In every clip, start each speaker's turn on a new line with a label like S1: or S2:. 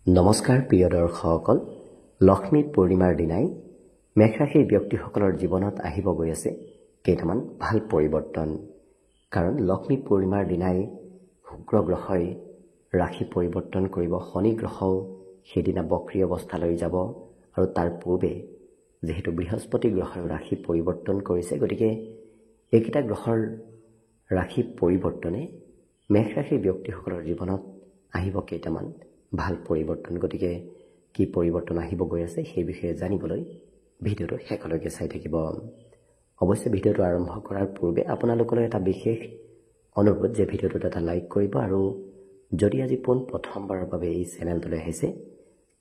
S1: নমস্কাৰ প্ৰিয় দৰ্শকসকল, লক্ষ্মী পূৰ্ণিমাৰ দিনাই মেষ ৰাশিৰ ব্যক্তিসকলৰ জীৱনত আহিব গৈ আছে কেইটামান ভাল পৰিৱৰ্তন। কাৰণ লক্ষ্মী পূৰ্ণিমাৰ দিনাই শুক্ৰ গ্ৰহই ৰাশি পৰিৱৰ্তন কৰিব, শনি গ্ৰহও সেইদিনা বক্ৰী অৱস্থালৈ যাব আৰু তাৰ পূৰ্বে যিহেতু বৃহস্পতি গ্ৰহৰ ৰাশি পৰিৱৰ্তন কৰিছে, গতিকে এইকেইটা গ্ৰহৰ ৰাশি পৰিৱৰ্তনে মেষ ৰাশিৰ ব্যক্তিসকলৰ জীৱনত আহিব কেইটামান ভাল পৰিৱৰ্তন। গতিকে কি পৰিৱৰ্তন আহিব গৈ আছে সেই বিষয়ে জানিবলৈ ভিডিঅ'টো শেষলৈকে চাই থাকিব। অৱশ্যে ভিডিঅ'টো আৰম্ভ কৰাৰ পূৰ্বে আপোনালোকলৈ এটা বিশেষ অনুৰোধ যে ভিডিঅ'টোত এটা লাইক কৰিব আৰু যদি আজি পোন প্ৰথমবাৰৰ বাবে এই চেনেলটোলৈ আহিছে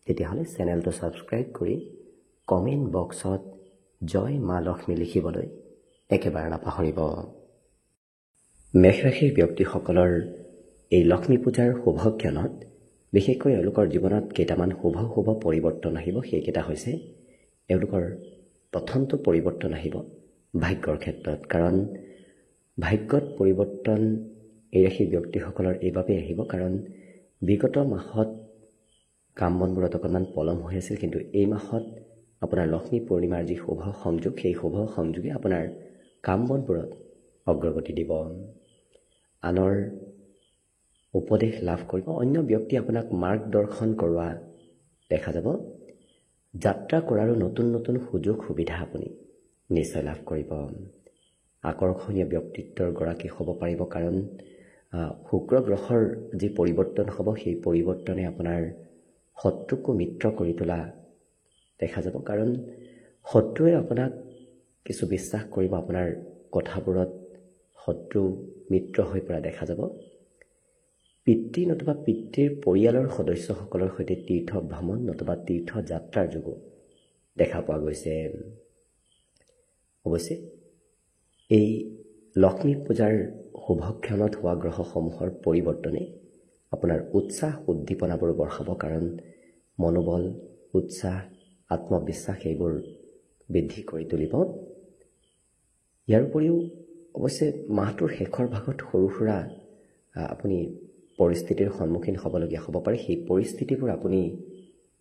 S1: তেতিয়াহ'লে চেনেলটো ছাবস্ক্ৰাইব কৰি কমেণ্ট বক্সত জয় মা লক্ষ্মী লিখিবলৈ একেবাৰে নাপাহৰিব। মেষ ৰাশিৰ ব্যক্তিসকলৰ এই লক্ষ্মী পূজাৰ শুভক্ষণত বিশেষকৈ এওঁলোকৰ জীৱনত কেইটামান শুভ শুভ পৰিৱৰ্তন আহিব। সেইকেইটা হৈছে এওঁলোকৰ প্ৰথমটো পৰিৱৰ্তন আহিব ভাগ্যৰ ক্ষেত্ৰত। কাৰণ ভাগ্যত পৰিৱৰ্তন এই ৰাশিৰ ব্যক্তিসকলৰ এইবাবেই আহিব কাৰণ বিগত মাহত কাম বনবোৰত অকণমান পলম হৈ আছিল, কিন্তু এই মাহত আপোনাৰ লক্ষ্মী পূৰ্ণিমাৰ যি শুভ সংযোগ, সেই শুভ সংযোগে আপোনাৰ কাম বনবোৰত অগ্ৰগতি দিব। আনৰ উপদেশ লাভ কৰিব, অন্য ব্যক্তি আপোনাক মাৰ্গদৰ্শন কৰোৱা দেখা যাব। যাত্ৰা কৰাৰো নতুন নতুন সুযোগ সুবিধা আপুনি নিশ্চয় লাভ কৰিব। আকৰ্ষণীয় ব্যক্তিত্বৰ গৰাকী হ'ব পাৰিব, কাৰণ শুক্ৰ গ্ৰহৰ যি পৰিৱৰ্তন হ'ব সেই পৰিৱৰ্তনে আপোনাৰ শত্ৰুকো মিত্ৰ কৰি তোলা দেখা যাব। কাৰণ শত্ৰুৱে আপোনাক কিছু বিশ্বাস কৰিব, আপোনাৰ কথাবোৰত শত্ৰু মিত্ৰ হৈ পৰা দেখা যাব। পিতৃ নতুবা পিতৃৰ পৰিয়ালৰ সদস্যসকলৰ সৈতে তীৰ্থ ভ্ৰমণ নতুবা তীৰ্থ যাত্ৰাৰ যোগো দেখা পোৱা গৈছে। অৱশ্যে এই লক্ষ্মী পূজাৰ শুভক্ষণত হোৱা গ্ৰহসমূহৰ পৰিৱৰ্তনে আপোনাৰ উৎসাহ উদ্দীপনাবোৰ বঢ়াব, কাৰণ মনোবল, উৎসাহ, আত্মবিশ্বাস এইবোৰ বৃদ্ধি কৰি তুলিব। ইয়াৰ উপৰিও অৱশ্যে মাহটোৰ শেষৰ ভাগত সৰু সুৰা আপুনি পৰিস্থিতিৰ সন্মুখীন হ'বলগীয়া হ'ব পাৰে। সেই পৰিস্থিতিবোৰ আপুনি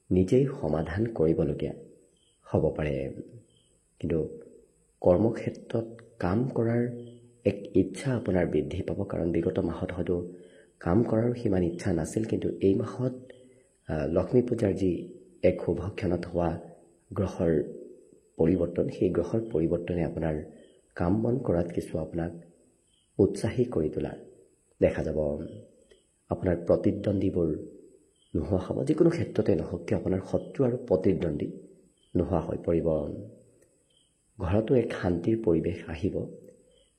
S1: নিজেই সমাধান কৰিবলগীয়া হ'ব পাৰে। কিন্তু কৰ্মক্ষেত্ৰত কাম কৰাৰ এক ইচ্ছা আপোনাৰ বৃদ্ধি পাব, কাৰণ বিগত মাহত হয়তো কাম কৰাৰো সিমান ইচ্ছা নাছিল, কিন্তু এই মাহত লক্ষ্মী পূজাৰ যি এক শুভক্ষণত হোৱা গ্ৰহৰ পৰিৱৰ্তন, সেই গ্ৰহৰ পৰিৱৰ্তনে আপোনাৰ কাম বন কৰাত কিছু আপোনাক উৎসাহী কৰি তোলা দেখা যাব। আপোনাৰ প্ৰতিদ্বন্দ্বীবোৰ নোহোৱা হ'ব, যিকোনো ক্ষেত্ৰতে নহওক কিয় আপোনাৰ শত্ৰু আৰু প্ৰতিদ্বন্দ্বী নোহোৱা হৈ পৰিব। ঘৰতো এক শান্তিৰ পৰিৱেশ আহিব,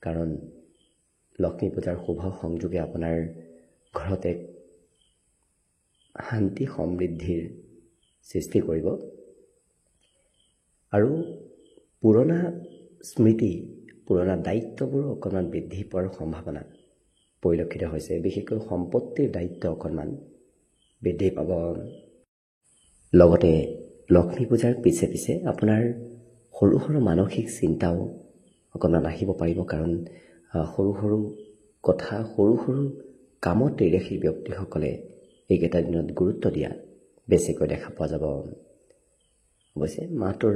S1: কাৰণ লক্ষ্মী পূজাৰ শুভ সংযোগে আপোনাৰ ঘৰত এক শান্তি সমৃদ্ধিৰ সৃষ্টি কৰিব আৰু পুৰণা স্মৃতি, পুৰণা দায়িত্ববোৰো অকণমান বৃদ্ধি পোৱাৰ সম্ভাৱনা পৰিলক্ষিত হৈছে। বিশেষকৈ সম্পত্তিৰ দায়িত্ব অকণমান বৃদ্ধি পাব। লগতে লক্ষ্মী পূজাৰ পিছে পিছে আপোনাৰ সৰু সৰু মানসিক চিন্তাও অকণমান আহিব পাৰিব, কাৰণ সৰু সৰু কথা, সৰু সৰু কামত এই ৰাশিৰ ব্যক্তিসকলে এইকেইটা দিনত গুৰুত্ব দিয়া বেছিকৈ দেখা পোৱা যাব। অৱশ্যে মাহটোৰ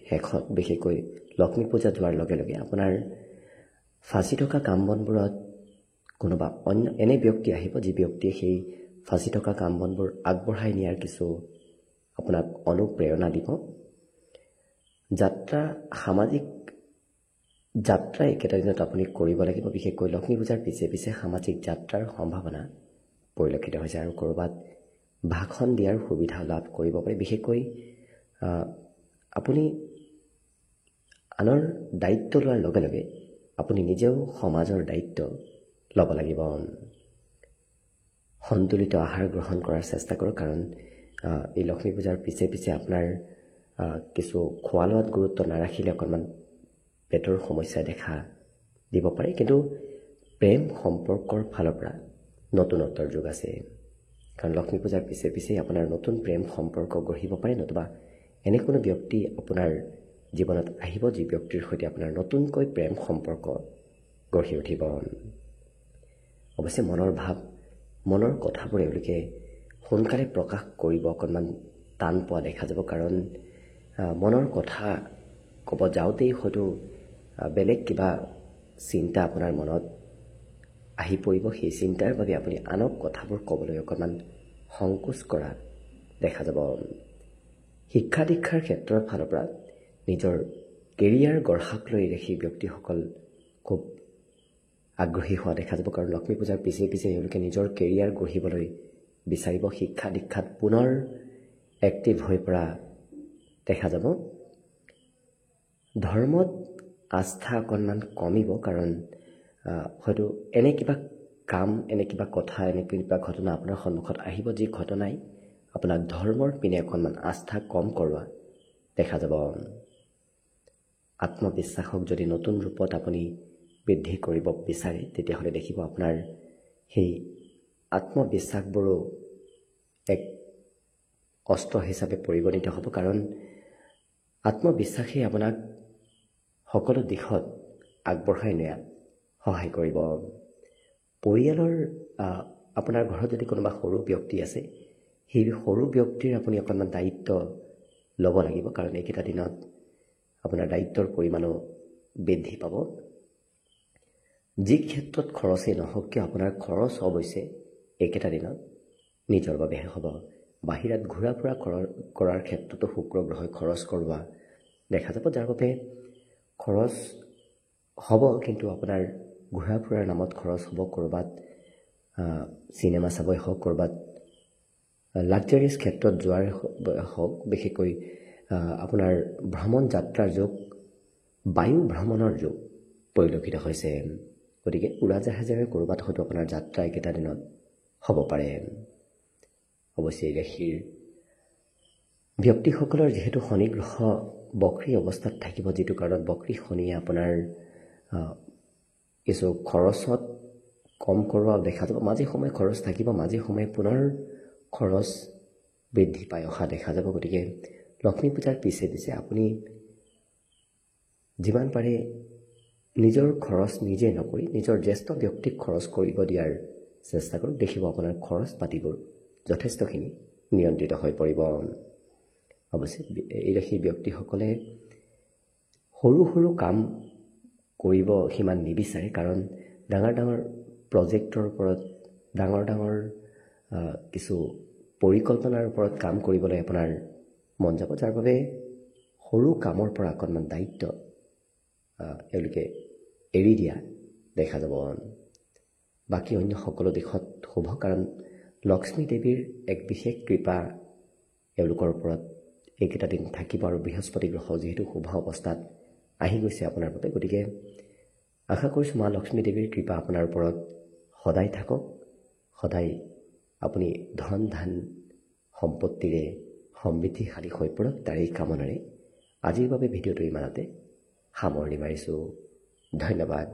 S1: শেষত বিশেষকৈ লক্ষ্মী পূজা যোৱাৰ লগে লগে আপোনাৰ ফাঁচি থকা কাম বনবোৰত কোনোবা অন্য এনে ব্যক্তি আহিব যি ব্যক্তিয়ে সেই ফাঁচি থকা কাম বনবোৰ আগবঢ়াই নিয়াৰ কিছু আপোনাক অনুপ্ৰেৰণা দিব। যাত্ৰা, সামাজিক যাত্ৰা এইকেইটা দিনত আপুনি কৰিব লাগিব। বিশেষকৈ লক্ষ্মী পূজাৰ পিছে পিছে সামাজিক যাত্ৰাৰ সম্ভাৱনা পৰিলক্ষিত হৈছে আৰু ক'ৰবাত ভাষণ দিয়াৰ সুবিধা লাভ কৰিব পাৰে। বিশেষকৈ আপুনি আনৰ দায়িত্ব লোৱাৰ লগে লগে আপুনি নিজেও সমাজৰ দায়িত্ব ল'ব লাগিব। সন্তুলিত আহাৰ গ্ৰহণ কৰাৰ চেষ্টা কৰক, কাৰণ এই লক্ষ্মী পূজাৰ পিছে পিছে আপোনাৰ কিছু খোৱা লোৱাত গুৰুত্ব নাৰাখিলে অকণমান পেটৰ সমস্যা দেখা দিব পাৰে। কিন্তু প্ৰেম সম্পৰ্কৰ ফালৰ পৰা নতুনত্বৰ যুগ আছে, কাৰণ লক্ষ্মী পূজাৰ পিছে পিছে আপোনাৰ নতুন প্ৰেম সম্পৰ্ক গঢ়িব পাৰে, নতুবা এনে কোনো ব্যক্তি আপোনাৰ জীৱনত আহিব যি ব্যক্তিৰ সৈতে আপোনাৰ নতুনকৈ প্ৰেম সম্পৰ্ক গঢ়ি উঠিব। অৱশ্যে মনৰ ভাৱ, মনৰ কথাবোৰ এওঁলোকে সোনকালে প্ৰকাশ কৰিব অকণমান টান পোৱা দেখা যাব, কাৰণ মনৰ কথা ক'ব যাওঁতেই হয়তো বেলেগ কিবা চিন্তা আপোনাৰ মনত আহি পৰিব। সেই চিন্তাৰ বাবে আপুনি আনক কথাবোৰ ক'বলৈ অকণমান সংকোচ কৰা দেখা যাব। শিক্ষা দীক্ষাৰ ক্ষেত্ৰৰ ফালৰ পৰা নিজৰ কেৰিয়াৰ গঢ়াক লৈ ৰাশি ব্যক্তিসকল খুব আগ্ৰহী হোৱা দেখা যাব, কাৰণ লক্ষ্মী পূজাৰ পিছে পিছে এওঁলোকে নিজৰ কেৰিয়াৰ গঢ়িবলৈ বিচাৰিব। শিক্ষা দীক্ষাত পুনৰ এক্টিভ হৈ পৰা দেখা যাব। ধৰ্মত আস্থা অকণমান কমিব, কাৰণ হয়তো এনে কিবা কাম, এনে কিবা কথা, এনে কিবা ঘটনা আপোনাৰ সন্মুখত আহিব যি ঘটনাই আপোনাক ধৰ্মৰ পিনে অকণমান আস্থা কম কৰোৱা দেখা যাব। আত্মবিশ্বাসক যদি নতুন ৰূপত আপুনি বৃদ্ধি কৰিব বিচাৰে তেতিয়াহ'লে দেখিব আপোনাৰ সেই আত্মবিশ্বাসবোৰো এক অস্ত্ৰ হিচাপে পৰিগণিত হ'ব, কাৰণ আত্মবিশ্বাসেই আপোনাক সকলো দিশত আগবঢ়াই নিয়াত সহায় কৰিব। পৰিয়ালৰ আপোনাৰ ঘৰত যদি কোনোবা সৰু ব্যক্তি আছে, সেই সৰু ব্যক্তিৰ আপুনি অকণমান দায়িত্ব ল'ব লাগিব, কাৰণ এইকেইটা দিনত আপোনাৰ দায়িত্বৰ পৰিমাণো বৃদ্ধি পাব। যি ক্ষেত্ৰত খৰচেই নহওক কিয় আপোনাৰ খৰচ অৱশ্যে এইকেইটা দিনত নিজৰ বাবেহে হ'ব। বাহিৰত ঘূৰা ফুৰা কৰাৰ ক্ষেত্ৰতো শুক্ৰ গ্ৰহই খৰচ কৰোৱা দেখা যাব, যাৰ বাবে খৰচ হ'ব, কিন্তু আপোনাৰ ঘূৰা ফুৰাৰ নামত খৰচ হ'ব। ক'ৰবাত চিনেমা চাবই হওক, ক'ৰবাত লাক্সাৰিয়াছ ক্ষেত্ৰত যোৱাৰ হওক, বিশেষকৈ আপোনাৰ ভ্ৰমণ যাত্ৰাৰ যোগ, বায়ু ভ্ৰমণৰ যোগ পৰিলক্ষিত হৈছে। গতিকে উৰাজাহাজেৰে ক'ৰবাত হয়তো আপোনাৰ যাত্ৰা এইকেইটা দিনত হ'ব পাৰে। অৱশ্যে এই ৰাশিৰ ব্যক্তিসকলৰ যিহেতু শনি গ্ৰহ বক্ৰী অৱস্থাত থাকিব, যিটো কাৰণত বক্ৰী শনিয়ে আপোনাৰ কিছু খৰচত কম কৰোৱা দেখা যাব। মাজে সময়ে খৰচ থাকিব, মাজে সময়ে পুনৰ খৰচ বৃদ্ধি পাই অহা দেখা যাব। গতিকে লক্ষ্মী পূজাৰ পিছে পিছে আপুনি যিমান পাৰে নিজৰ খৰচ নিজে নকৰি নিজৰ জ্যেষ্ঠ ব্যক্তিক খৰচ কৰিব দিয়াৰ চেষ্টা কৰক। দেখিব আপোনাৰ খৰচ পাতিবোৰ যথেষ্টখিনি নিয়ন্ত্ৰিত হৈ পৰিব। অৱশ্যে এই ৰাশিৰ ব্যক্তিসকলে সৰু সৰু কাম কৰিব সিমান নিবিচাৰে, কাৰণ ডাঙৰ ডাঙৰ প্ৰজেক্টৰ ওপৰত, ডাঙৰ ডাঙৰ কিছু পৰিকল্পনাৰ ওপৰত কাম কৰিবলৈ আপোনাৰ মন যাব, যাৰ বাবে সৰু কামৰ পৰা অকণমান দায়িত্ব এওঁলোকে এৰি দিয়া দেখা যাব। বাকী অন্য সকলো দিশত শুভ, কাৰণ লক্ষ্মী দেৱীৰ এক বিশেষ কৃপা এওঁলোকৰ ওপৰত এইকেইটা দিন থাকিব আৰু বৃহস্পতি গ্ৰহ যিহেতু শুভ অৱস্থাত আহি গৈছে আপোনাৰ বাবে, গতিকে আশা কৰিছোঁ মা লক্ষ্মী দেৱীৰ কৃপা আপোনাৰ ওপৰত সদায় থাকক। সদায় আপুনি ধন ধান সম্পত্তিৰে সমৃদ্ধিশালী হৈ পৰক, তাৰেই কামনাৰে আজিৰ বাবে ভিডিঅ'টো ইমানতে সামৰণি মাৰিছোঁ। ধন্যবাদ।